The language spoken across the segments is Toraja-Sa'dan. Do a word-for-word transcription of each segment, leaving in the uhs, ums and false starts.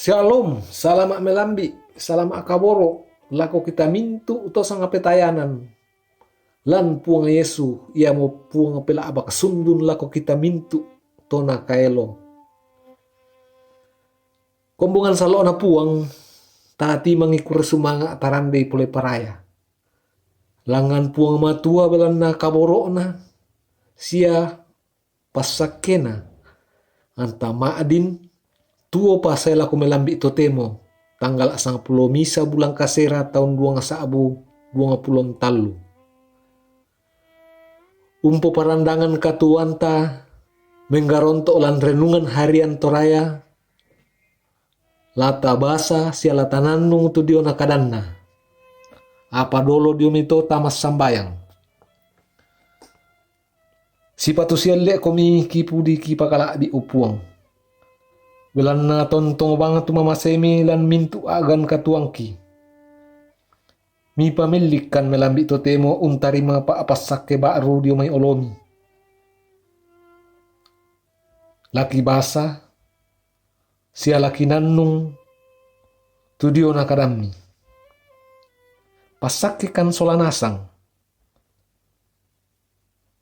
Shalom, salama' melambi', salama' kaboro' lako kita mintu' to sangapetayanan. Lan Puang Yesu, iamo Puang pela'bak sundun lako kita mintu' to nakaelo. Kombongan salo'na Puang, tatimangi kure sumanga' tarandei pole paraya. Langngan Puang Matua belanna kaboro'na, sia passakkena, anta ma'din tuo pasai lako melambi' totemo, tanggala' sangpulo misa bulan kasera taun duang sa'bu duang pulo tallu. Umpoparandangan katuoanta menggaronto' lan renungan harian Toraya, la tabasa sia la tanannung tu diona kadanna. Apa dolo dio mai to tamassambayang. Sipatu sielle'komi kipudi kipakala'bi', o Puang. Belanna tontong bang tu mamasemi lan mintu' a'gan katuoangki. Mipamellikkan melambi' totemo untarima pa'passakke ba'ru dio mai olomi. La kibasa, sia la kinannung tu diona kadammi. Passakkekan sola nasang.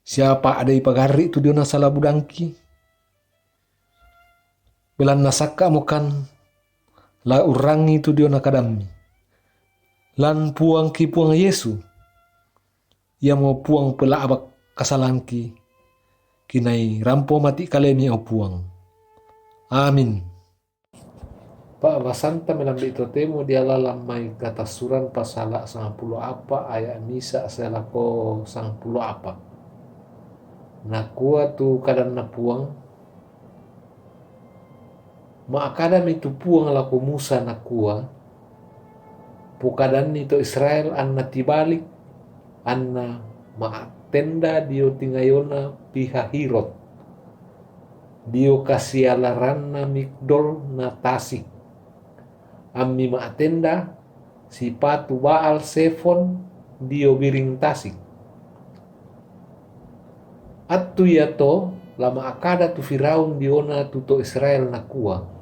Sia pa'dei pagarri' tu diona sala budangki. Belanna sakka'mokan la urrangi tu diona kadammi. Lan Puangki Puang Yesu, iamo Puang pela'bak kasalangki, kinai rampo mati' kalemi, o Puang. Amin. Pa'basanta melambi' totemo diala lan mai Katassuran pasala' sangpulo a'pa' aya' misa' sae lako sangpulo a'pa'. Nakua tu kadanna Puang, Ma'kadami tu Puang lako Musa, nakua, Pokadanni to Israel anna tibalik, anna ma'tenda dio tingayona Pihahirot, dio kasialaranna Migdol na tasik. Ammi ma'tenda sipatu Baal Zefon dio biring tasik. Attu iato la ma'kada tu Firaun diona tu to Israel, nakua,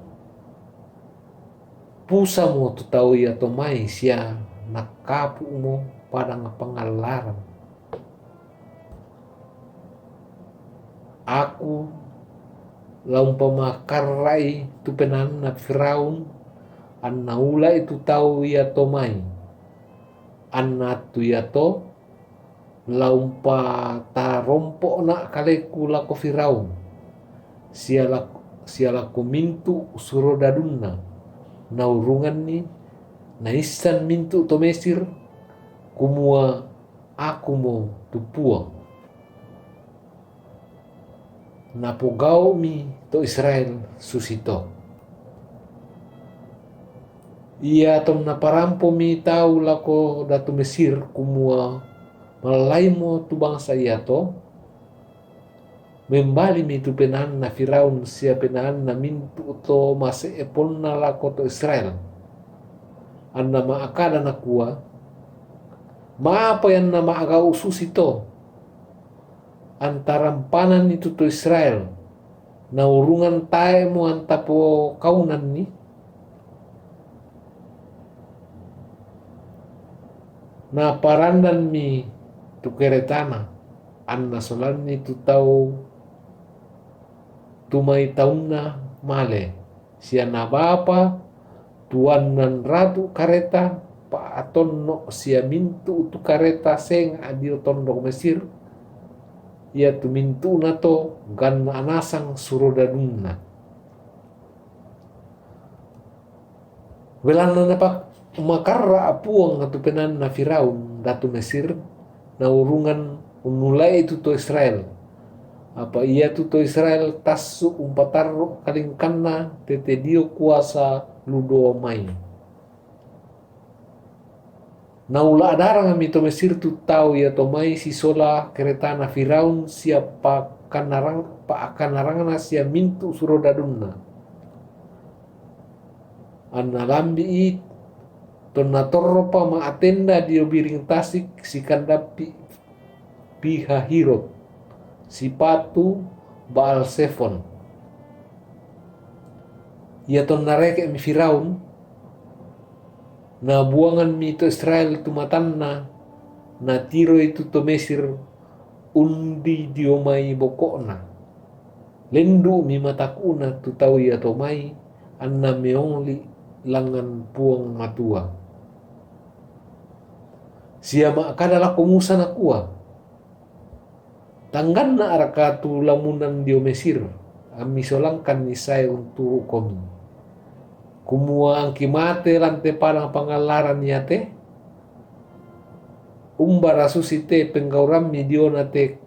Pusamo tu tau iato mai sia nakkapu'mo padang pangallaran. Aku la umpamakarra'i tu penaanna Firaun, anna ula'i tu tau iato mai. Anna attu iato la umpatarompo'na' kaleku lako Firaun, sia lak-, sia lako mintu' surodadunna, naurunganni naissan mintu' to Mesir, kumua Akumo tu Puang. Napogau'mi to Israel susito. Ia tonna parampomi tau lako datu Mesir, kumua, Mallaimo tu bangsa iato, membalimi tu penaanna Firaun sia penaanna mintu' to mase'eponna lako to Israel, anna ma'kada, nakua, Ma'apai anna ma'gau' susito? Antarampananni tu to Israel, naurungan tae'mo antapokaunanni? Naparannanmi tu karetana, anna solanni tu tau tu mai taunna male, sia nabapa tuannan ratu kareta pa'tonno' sia mintu' tu kareta senga' dio tondok Mesir, iatu mintu'na to ganna' nasang surodadunna. Belanna napamakarra' Puang tu penaanna Firaun datu Mesir, naurungan unnula'i tu to Israel. Apa iatu to Israel tassu' umpatarru' kalingkanna tete dio kuasa lu dao mai. Naula' darangmi to Mesir tu tau iato mai sisola karetana Firaun sia pa'kannarang-, pa'kannarangna sia mintu' surodadunna. Anna lambi'i tonna torropa ma'tenda dio biring tasik sikandappi' Pihahirot, sipatu Baal Zefon. Ia tonna reke'mi Firaun, nabuanganmi to Israel tu matanna, natiroi tu to Mesir undi dio mai boko'na. Lendu'mi mataku'na tu tau iato mai, anna meongli' langngan Puang Matua. Sia ma'kada lako Musa, nakua, Tangganna'raka tu lamunan dio Mesir, ammi solangkanni sae unturu'komi? Kumua angki mate lan te padang pangallaran iate? Umbara susi te penggaurammi diona te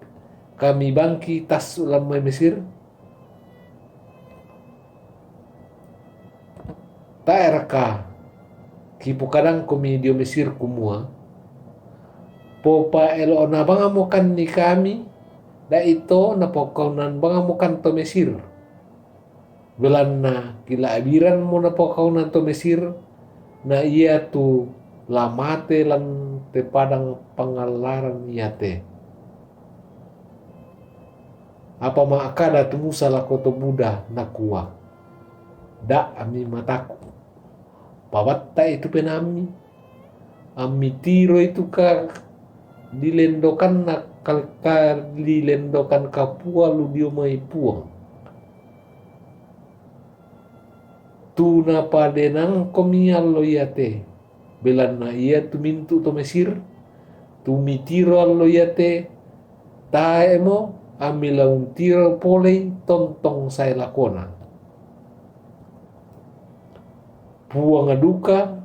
kami bangki tassu' lan mai Mesir? Tae'raka kipokadangkomi dio Mesir kumua, Popaelo'na bangmokanni kami, da'ito napokaunan bangmokan to Mesir? Belanna kila'biranmo napokaunan to Mesir, na iatu la mate lan te padang pangallaran iate. Apa ma'kada tu Musa lako to buda, nakua, Da'mi mataku, pabatta'i tu penaammi, ammi tiroi tu ka-, dilendokanna kal-, kadilendokan kapua lu dio mai Puang, tu napadenangkomi allo iate. Belanna iatu mintu' to Mesir, tu mitiro allo iate, tae'mo, ammi la untiro polei tontong sae lakona. Puang duka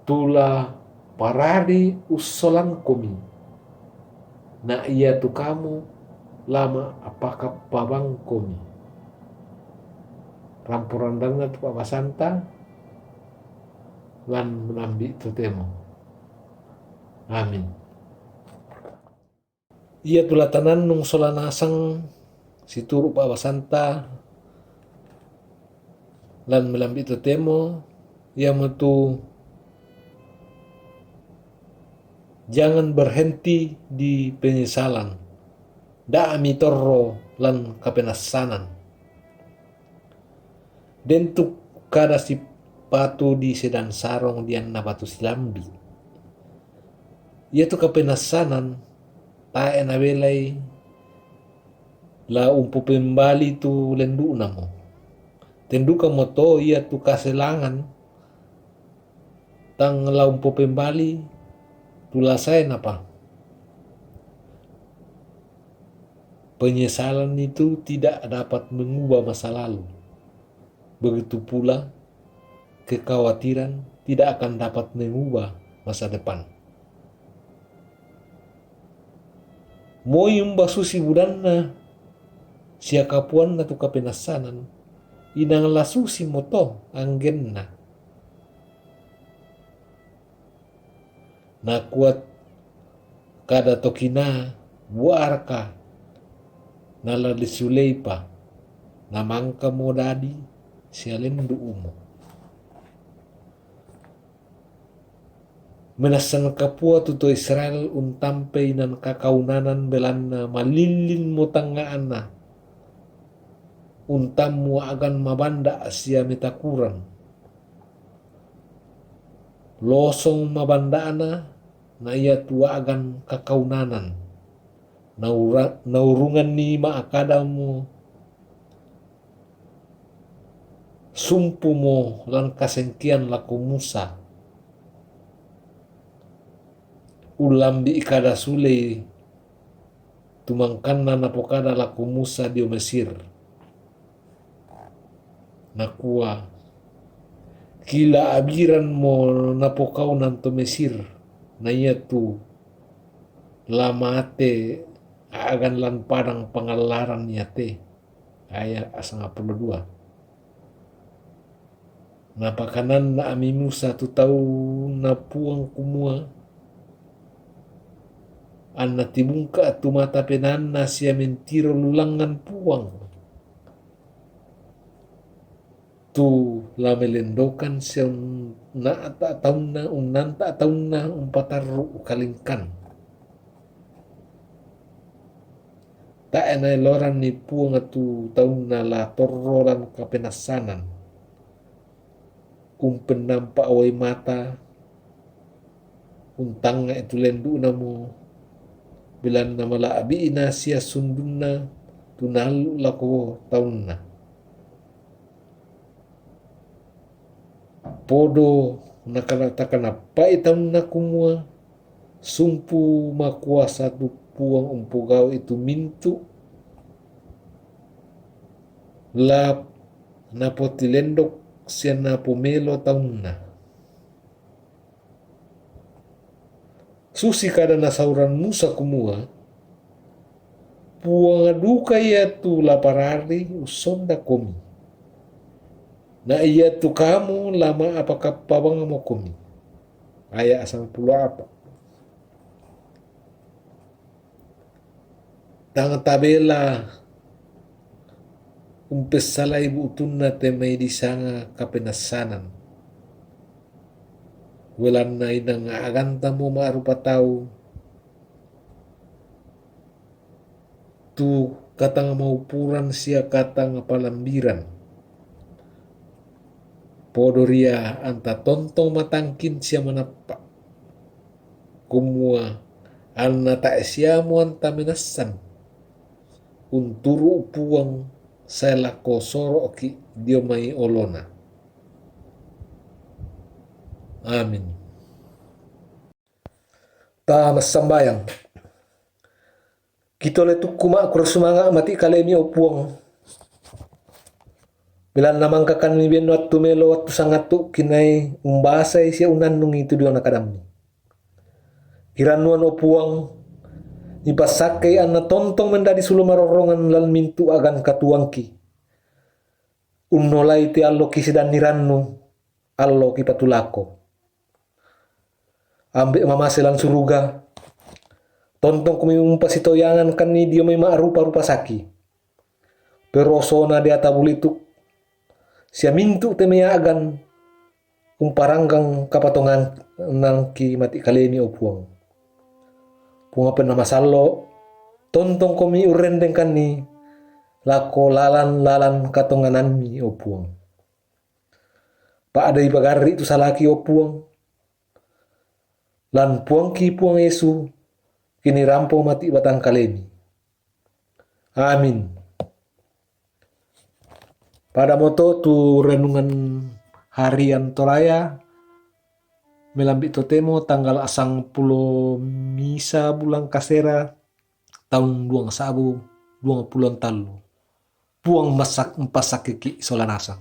tu la parade ussolangkomi, na iatu kamu la ma'pakappabangkomi. Rampo randanna tu pa'basanta, lan melambi' totemo. Amin. Iatu la tanannung sola nasang situru' pa'basanta lan melambi' totemo, iamotu jangan berhenti di penyesalan, da'mi torro lan kapenassanan. Den tu kada sipatu di sedan sarong dianna batu silambi'. Iatu kapenassanan tae' nabelai la umpopembali tu lendu'namo. Tendukamo to iatu kaselangan tang la umpopembali tu la sae napa. Penyesalan itu tidak dapat mengubah masa lalu. Begitu pula, kekhawatiran tidak akan dapat mengubah masa depan. Moi umba susi budanna sia kapuanna tu kapenassanan, inang la susi moto anggenna. Nakua kada to kinaa, buarka, na la disuleipa, na mangkamo dadi sia lendu'mo. Menassan kapua tu to Israel untampei nan kakaunanan belanna malillinmo tangnga'na, untammu a'gan mabanda' sia metakuran. Losong mabanda'na, na iatu a'gan kakaunanan. Naura-, naurunganni ma'kadamo, sumpumo lan kasengkean lako Musa. Ullambi' kada sulei tu mangkanna napokada lako Musa dio Mesir. Nakua, kila'biranmo napokaunan to Mesir, na iatu la mate a'gan lan padang pangallaran iate. Ayat sangpulo dua. Napakananna'mi Musa tu taunna Puang kumua, anna tibungka' tu mata penaanna sia mentiro lu langngan Puang. Tu la melendokan sia unnanta taunna, unnanta taunna umpatarru' kalingkan. Tae' naeloran ni Puang tu taunna la torro lan kapenassanan. Umpennampa' uai mata, untangnga'i tu lendu'namo, belanna mala'bi'na sia sundunna tu naallu' lako taunna. Podo nakana-, takanappa'i taunna kumua, sumpu makuasa tu Puang umpogau'i tu mintu' la napotilendok sia napomelo taunna. Susi kada nasauran Musa kumua, Puang duka ia tu la parari ussondakomi. Na ia tu kamu la ma'apa-kappa bangmokomi. Aya' sampulo a'pa'. Tang tabela umpessalai bu'tunna te mai disanga kapenassanan. Welanna inang agantamo ma'rupa tau tu katang maupuran sia katang palambiran. Podo ria anta tontong matangkin sia manappa'. Kumua anna tae' siamo anta menassan unturu' Puang sae lako soro'ki dio mai olona. Amin. Ta massambayang. Kitole tukku ma'kurre sumanga' mati' kalemi, o Puang. Belanna mangkakan mibenno attu melo wattu sangattu kinai umbasai sia unannungi tu diona kadammi. Kirannuan, o Puang, mipassakkei anna tontong mendadi sulu marorrongan lan mintu' agan katuoangki. Unnolai te allo kisidanni rannu, allo kipatulako. Ambe' mamase lan suruga, tontongkomi umpasitoyangankanni dio mai ma'rupa-rupa saki. Perosona deata bulituk, sia mintu' te mai agan umparanggang kapatongannangki mati' kalemi, o Puang. Puang Penna Masallo', tontongkomi urrendengkanni lako lalan-lalan katonganammi, o Puang. Pa'dei pagarri' tu salaki, o Puang. Lan Puangki Puang Yesu, kinirampo mati' batang kalemi. Amin. Padamo to tu renungan harian Toraya, melambi' totemo tanggal sangpulo misa bulan kasera taun duang sa'bu duang pulo tallu. Puang massak-, mpassakkeki' sola nasang.